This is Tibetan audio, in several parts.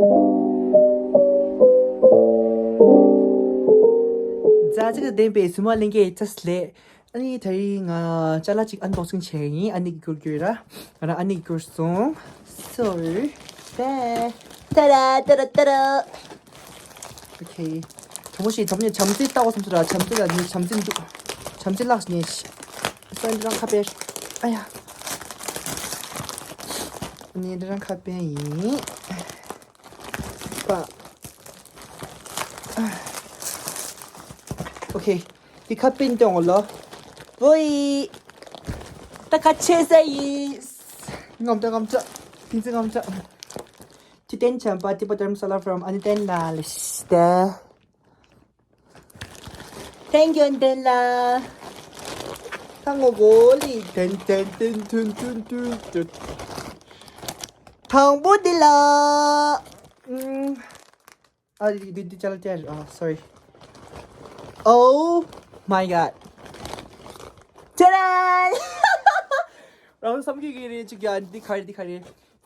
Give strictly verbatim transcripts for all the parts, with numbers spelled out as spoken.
ཛ་ཅིག་ལྡན་པའི་སུ་མ་ལེན་གྱི་ཅས་ལེ། ཨ་ནི་དེ་རིང་ང་ཅ་ལག་ཅིག་ཨན་བོག་སིང་བྱས་ཡིན། ཨ་ནི་གྱུར་གྱུར་ར། ང་རང་ཨ་ནི་གྱུར་སོང་། སོར། ཏེ། ཏ་ར་ཏ་ར་ཏ་ར། ཨོ་ཁེ། དྲང་པོ་བཤད་དྲང་པོ་ནས་བྱམས་བརྩེ་ལྟ་བ་བསམ་ཚུལ་ར། བྱམས་བརྩེ་ལ་ནི་བྱམས་བརྩེ་འདུག་བྱམས་བརྩེ་ལགས་ནས། སོན་འདི་རང་ཁ་པེར། ཨ་ཡ། ནི་འདི་རང་ཁ་པེ་ཡིན། པ། ཨོ་ཁེ། འདི་ཁ་པེ་འདི་འོང་ལོ། བོའི། ད་ཁ་ཆེ་ས་ཡིན། ངམ་ཏྲ་ངམ་ཏྲ། དེ་ཚེ་ངམ་ཏྲ། ཐུ་ཏན་ཆམ་པ་ཏི་པ་དར་མ་ས་ལ་ཕྲོམ་ཨ་ནི་ཏན་ལ་ལི་ཤི་ཏེ། Thank you ཨན་ཏན་ལ། ད་ངོ་གོ་ལི་ཏན་ཏན་ཏན་ཏུན་ཏུན་ཏུན་ཏུན། དང་པོ་འདི་ལ། ཨུམ། ཨ་འདི་འདི་འདི་ཅལ་ཅལ། ཨ་sorry. Oh my god. ཅ་རན། རང་བསམ་གྱི་གི་རེད་ཅིག་ཡ། འདི་ག་རེ་འདི་ག་རེ།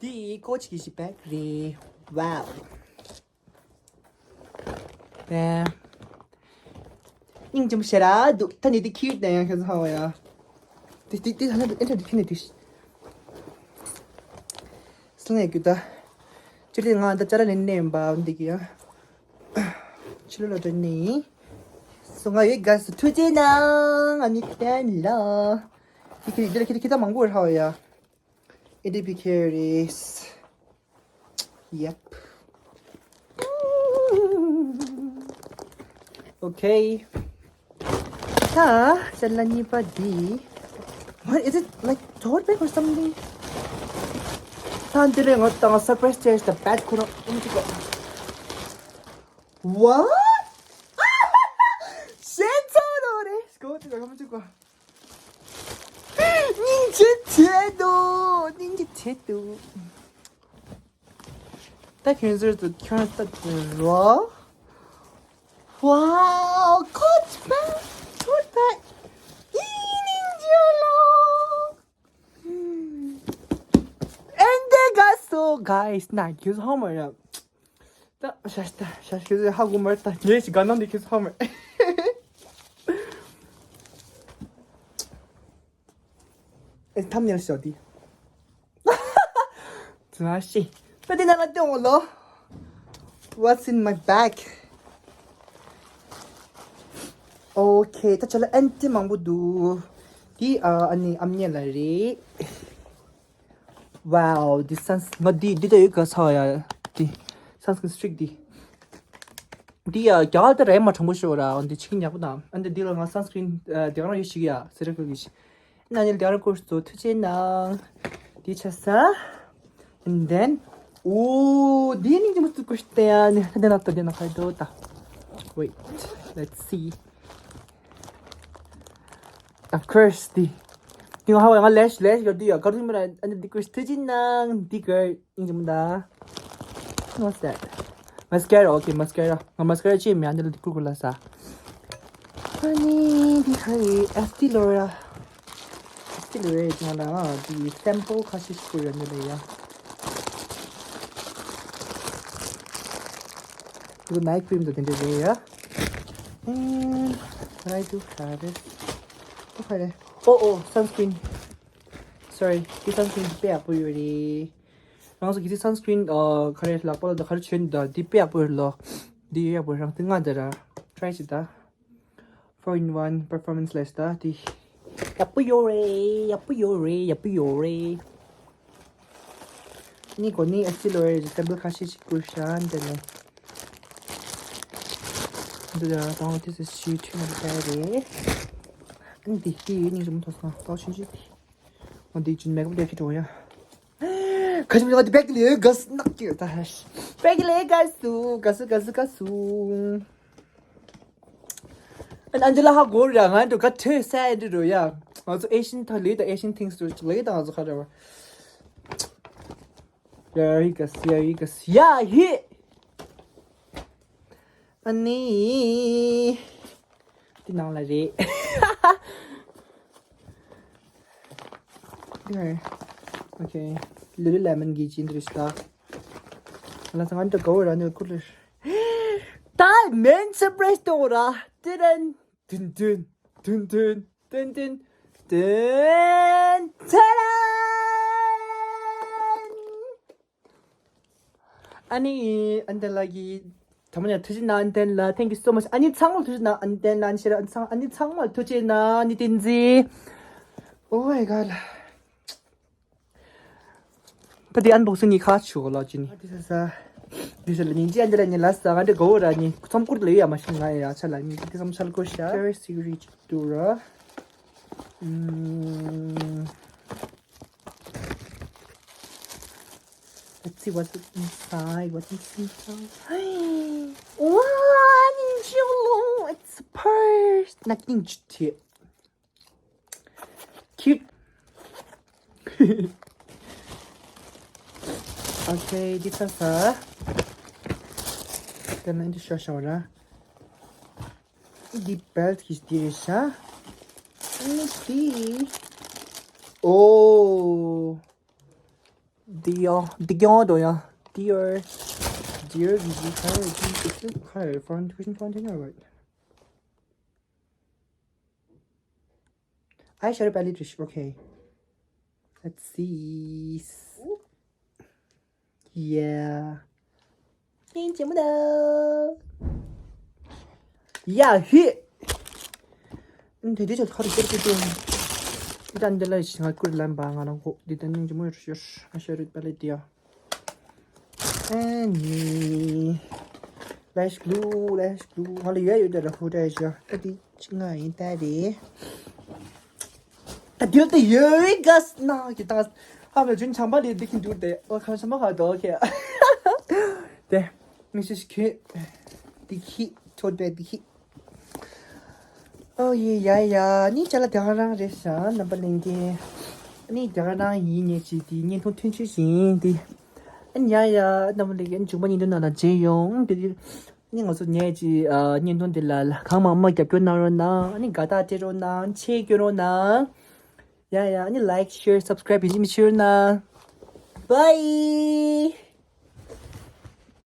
འདི་ཀོ་ཆི་གི་ཤི་བེག་རེད། Wow. ཨེ། སྙིང་རྗེ་མོ་ཞེ་དྲག་འདུག་ད་ནི་འདི་ཁྱེར་ཡོད་ན་ཡང་ཁྱེད་ཚོ་ཧ་བ་ཡ། འདི་འདི་འདི་ཧ་ན་འདི་ཨེ་འདྲ་འདི་ཁྱེར་ནས་འདི། སུ་ནས་རྒྱུ་ད། ཅི་ལི་ང་ད་ཅ་ར་ལེན་ནས་ཡིན་པ་འདི་གི་ཡ། ཕྱི་ལོ་ལ་འགྲོ་ནི། སུ་ང་ཡོད་དགའ་སུ་ཐུགས་རྗེ་གནང་ཨ་ནི་ཏན་ལ། འདི་ཁྱེར་འདི་ལ་ཁྱེར་ཁྱེར་ད་མང་པོ་རེད་ཧ་བ་ཡ། ཨེ་ཌི་བི་ཁེ་རེད། Yep. Okay. ད་ཅ་ལག་གཉིས་པ་འདི། What is it, like tote bag or something? ད་འདི་རེད། ང་ད་ང་surprise chest the bag ཁོ་རང་ཨུམ་ཅིག་གོ། What? ཞེ་ཚོ་རོ་རེ། སྐོ་ཅིག་གོ་ཡོང་ཅིག་གོ། སྙིང་རྗེ་ཆེ་འདུག་སྙིང་རྗེ་ཆེ་འདུག་ད་ཁྱོད་ཚོར་དུ་ཁྱོད་ལྟ་དུ་རོ། Wow, coach bag, coach bag. ཨི་སྙིང་རྗེ་ལོ། ཨེ་འདྲ་དགའ་སོ་guys. ན་ཁྱོད་ཚོ་ཧ་མ་ར། ད་ཤ་ཤ་ཤ་ཤ་ཧ་གོ་མར་ད་ཉེ་ཞིག་ག་ནང་འདི་ཁྱོད་ཚོ་ཧ་མ་ར། ཨེ་ཐམ་ནེལ་ཤོ་དི། ཙི་མ་ཤི། ད་དེ་ནང་ལ་ལྟོས་འོང་ལོ། What's in my bag? Okay, ད་ཆ་ལ་ཨན་ཏི་མང་པོ་འདུག་དེ་ཨ་ཨ་ནི་ཨམ་ཉེ་ལ་རེད། Wow, this suns ང་འདི་འདི་ད་ཡོད་ག་ས་ཡ། འདི་sunscreen stick འདི། འདི་ཡ་རྒྱ་གར་ད་རེད་མ་དྲང་པོ་ཤོད་ར། འདི་ཆིག་ཉག་པོ་དང་ཨ་འདི་འདི་ལ་ང་sunscreen ཨ་དེ་ག་རང་ཡོད་ཞིག་ཡ་སེ་ར་ཁུལ་གྱི་ཤི། ན་ནི་ལ་ར་ཀོར་སོ་ཐུ་ཆེ་ནང་། འདི་ཆ་ས། And then ཨོ་འདི་ནི་ཅི་མ་ཙུ་ཀུ་ཤི་ཏེ་ཡ་ནི་ད་ན་ད་དེ་ན་ཁ་དོ་ད། Wait, let's see. Of course, the. You know how I lash lash got the got him and the question to jin nang the girl in the muda. What's that? Mascara, okay, mascara. Nga mascara chi me andel the kukula sa. Ani the hari Estee Lauder. Estee Lauder is one of the sample cash is for another ya. The night cream the dinner ya. And I do have it. Okay. Oh, oh, sunscreen. Sorry, this sunscreen དཔེ་ཡག་པོ་ཡོད་རེད། རང་ཚོ་གི་དེ་sunscreen ཨ་ག་རེ་ལག་པ་ལ་ད་ག་རེ་བྱོས་ད་འདི་དཔེ་ཡག་པོ་ཡོད་ལོ། འདི་ཡོད་ཡག་པོ་རང་དེ་ང་འདི་ར་try བྱེད་ད། Four in one performance ལས་ད་འདི། ཡག་པོ་ཡོད་རེད། ཡག་པོ་ཡོད་རེད། ཡག་པོ་ཡོད་རེད། ནི་གོ་ནི་Estee Lauder རེད། sample ཁ་ཤས་ཤིག་བསྐུར་ཤག་འདི་ནས། འདི་ལ་དང་this is she too much རེད། འདི་འདི་ཡོད་ནི་རུམ་ཐོག་སོང་ཏོ་ཤིན་ཤིན་འདི། འོ་འདི་ཅུན་མེག་ཨབ་དེ་ཁྱེད་འགྲོ་ཡ། ཁ་ཅིག་མི་འདི་བེག་ལི་ག་སྣག་ཅིག་ད་ཧ་ཤ། བེག་ལི་ག་སུ་ག་སུ་ག་སུ་ག་སུ། ཨན་ཨན་ཇི་ལ་ཧ་གོ་ར། ང་འདི་ག་ཐེ་སེ་འདི་རོ་ཡ། ང་ཚོ་Asian ཐ་ལི་ད་Asian things ལི་ད་ང་ཚོ་ཁ་ར་བ། ཡ་ཧི་ག་སི་ཡ་ཧི་ག་སི་ཡ་ཧི། ཨ་ནི། འདི་ནང་ལ་རེད། Okay. Lululemon གི་ཅི་འདྲ་ཞིག་ད། ལ་ཚང་འདི་གོ་ར་ནི་ཁུ་ལེ། ད་མེན་སར་པ་རའི་སི་གཏོང་ར། ཏི་རན། ཏིན་ཏིན། ཏིན་ཏིན། ཏིན་ཏིན། ཏིན། ཏེ་རན། ཨ་ནི་ཨན་ཏན་ལགས་ཀྱིས་ཐ་མ་ཡང་ཐུགས་རྗེ་གནང་། ཨན་ཏན་ལགས། Thank you so much. ཨ་ནི་ཚང་མ་ཐུགས་རྗེ་གནང་། ཨན་ཏན་ལགས། ཨ་ནི་ཤེས་རབ། ཨ་ནི་ཚང་ཨ་ནི་ཚང་མ་ཐུགས་རྗེ་གནང་། ཨ་ནི་བསྟན་འཛིན། Oh my god. ད་དེ་ཨན་བོག་སིང་གཉིས་ཁ་ཆུ་ལ་ཅི་ནི། དེ་ས་ས། དེ་ས་ལ་ཉིན་ཅི་ཨན་ཏན་ལགས་ཉིན་ལ་ས་ག་འདྲ་གོ་ར་ནི་ཚོམ་སྐུར་ལ་ཡ་མ་ཤི་ང་ཡ་ཆ་ལ་ཉིན་དེ་ཚོམ་ཆལ་གོ་ཤ། Very serious. ཏུ་ར། ཨུམ། Let's see what's inside. What's inside? Wow, Angelo, it's a purse. Nothing to cute. Okay, this is a. Then in the show show. འདི་བེལ་ཊི་གི་འདི་རེད་ཤག་འདི། ཨོ། འདི་ཡ། འདི་ཀྱང་འདོ་ཡ། Dear. Dear གི་འདི་ག་རེ་འདི་འདི་ག་རེ་foundation foundation or what? Eyeshadow palette རེད་ཤག Okay. Let's see. Yeah. ཡིན་ཅེ་མོ་ད། ཡ་ཧི། ཨ་དེ་དེ་ཚོ་ཁ་རུ་ཀེར་ཀེར་ཀེར། ད་འདི་ལ་ཞིག་ང་ཀུར་ལན་པ་ང་རང་གོ་འདི་ད་ནིང་ཅེ་མོ་ཡོད་ཤོར། ཨ་ཤ་རུ་པ་ལེ་དེ་ཡ། ཨ་ནི། Lash glue, lash glue. ང་ལ་ཡོད་ཡོད་དེ་ར་ཧུ་ཏྲ་ཤ། ད་དེ་ཅི་ང་ཡིན་ད་རེད། ད་དེ་ལ་དེ་ཡོད་ག་ས་ན་གི་ད་ཧ་མ་ཇུན་ཆམ་པ་ལི་དེ་ཁྱིན་དུར་དེ་ཨོ་ཁ་ཆམ་པ་ཧ་དོ་ཁེ། དེ་མི་ཤི་ཤི་ཁེ། དེ་ཁི་ཐོད་པའི་དེ་ཁི། ཨོ་ཡེ་ཡ་ཡ་ནི་ཅ་ལ་དེ་ག་རང་རེད་ཤག་རྣམ་པ་ལྷན་རྒྱས། ནི་དེ་ག་རང་ཡིན་ནས་ཅི་དེ་བརྙན་ཐུང་ཐུང་ཆུ་བཞིན་དེ། ཨ་ནི་ཡ་ཡ་རྣམ་པ་ལྷན་རྒྱས་མཇུག་མ་བརྙན་ཐུང་ནང་ལ་མཇལ་ཡོང་དེ་དེ། ནི་ང་ཚོ་ངས་ཀྱི་ཨ་བརྙན་ཐུང་འདི་ལ་གང་མང་མང་རྒྱབ་སྐྱོར་གནང་རོགས་གནང་། ཨ་ནི་དགའ་རྟགས་སྤྲད་རོགས་གནང་། ཆེད་སྐྱོན་རོགས་གནང་། ཡ་ཡ་ཨ་ནི་like, share, subscribe ཡིན་གཅིག་མི་ཆུར་གནང་། Bye.